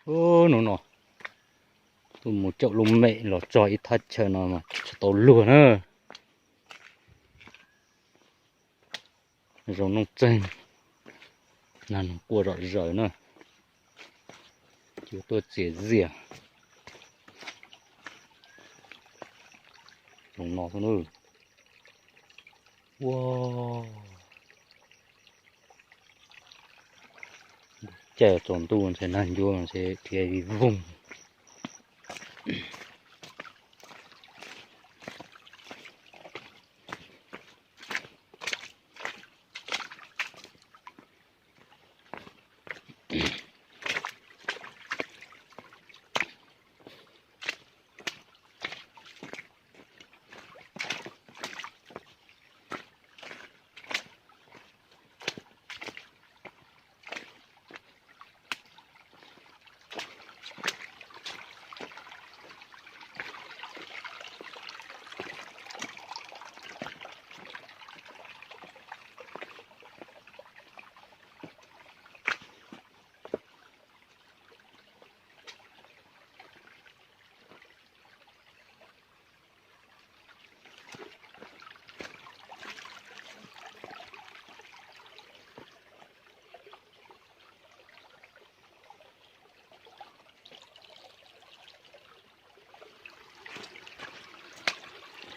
Hnub no tuaj mus caum lub mem los txog ib thaj chaw no mas tsis tau luag na. Zoo noob txeeg, nag nws quaj zom zaws na, ces tuaj txias zias zoo no xwb na. Ua, caij tsaus ntuj ntshe nag ncuab ntshe dhia voog.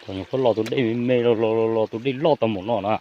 Thaum nyuam qhuav los tus dej me me los los los los tus dej loj tau mus no na.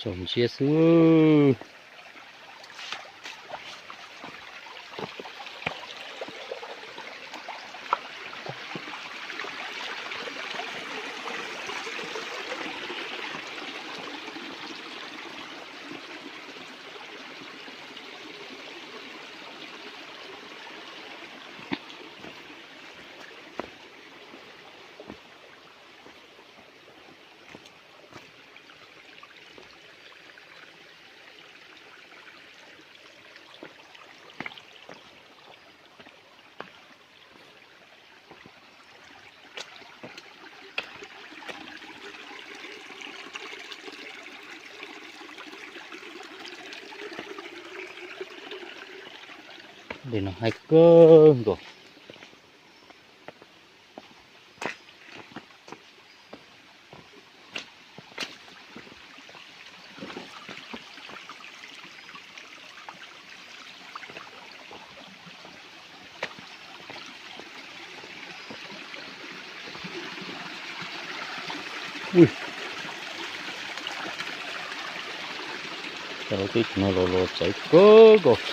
Txaus ntsia xwb. Dej no haib kawg nkaus. Ua, cov teb chaws no los los txawv kawg nkaus.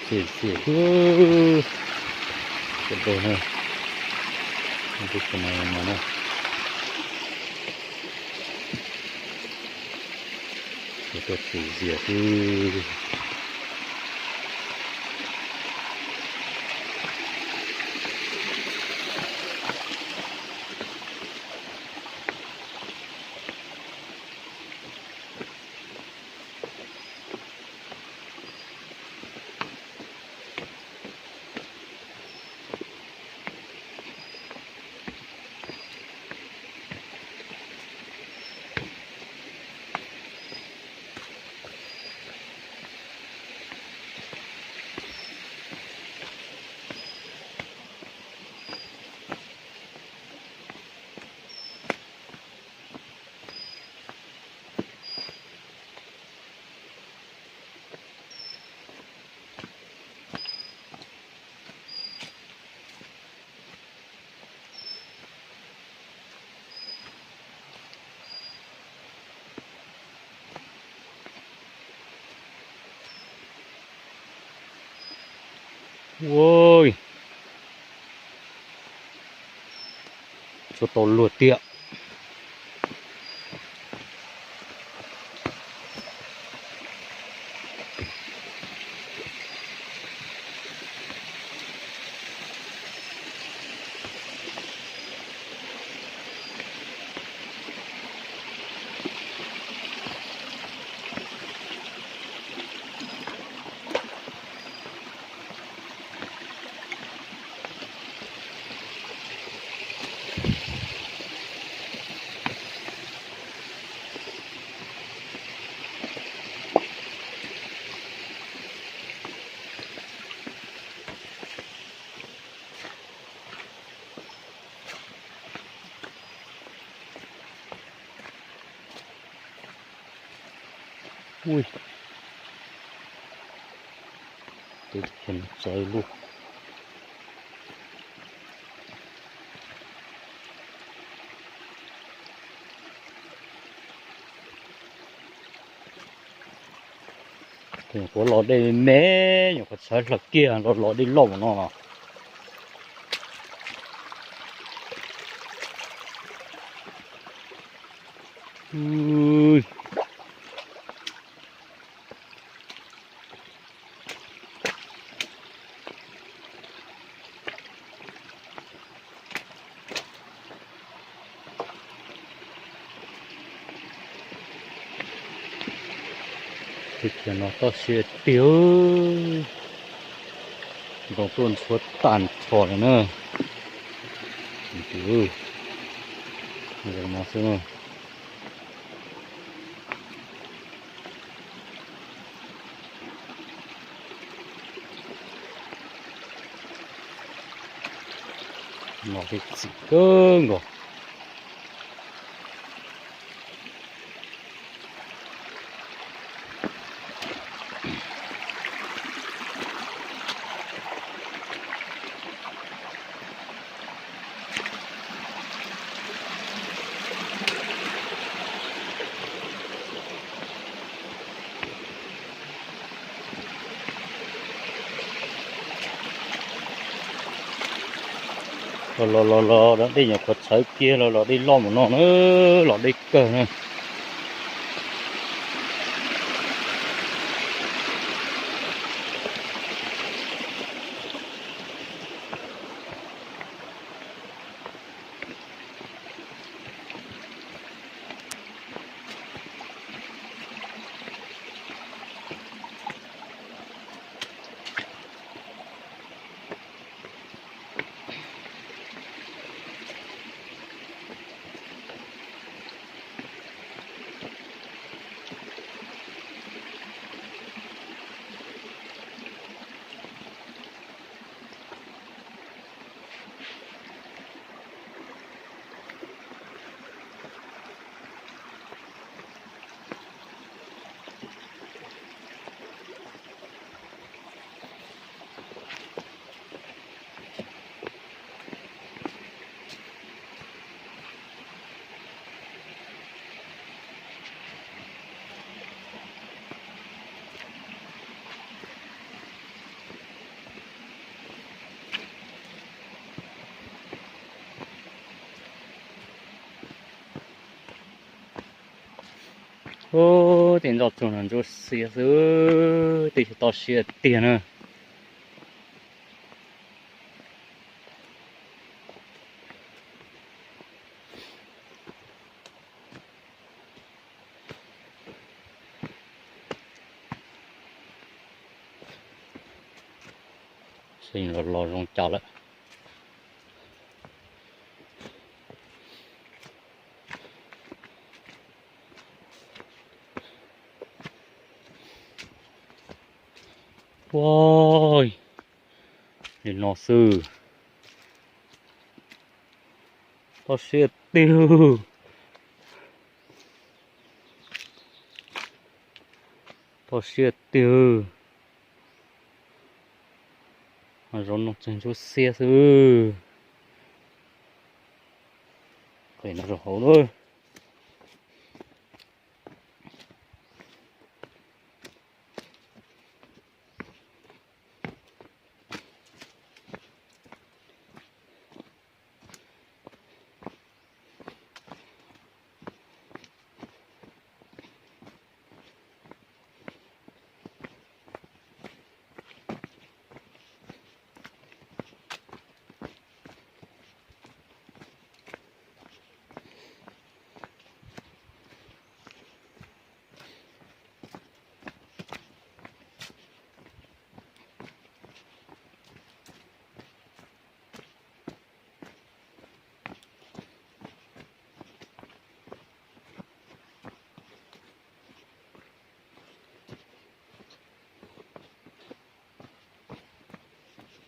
Txias txias xwb, sawv daws na, teb chaws no mas na, tuaj txias txias xwb. Ua, tshuav tau luag tiag. Ui, teb chaws no txawv luaj. Nyuam qhuav los dej me, nyuam qhuav txhawv hlo kiag los los dej loj mus no. Teb chaws no toj siab tiag, nroo tuaj ntxhuav tag nrho li na. Zoo no xwb na. No txiv kawg nkaus. Los los los los dej nyuam qhuav txhawv kiag los los dej loj mus no na, los dej kawg na. Ub, tej ntoj tsuag no ntsuab xiab xwb, tej toj siab tiag na. Xyov los los zoo cas lawm. Ua, li no xwb. Toj siab tiag. Toj siab tiag. Zov no tseem ntsuab xiab xwb. Qhov no rau hauv na.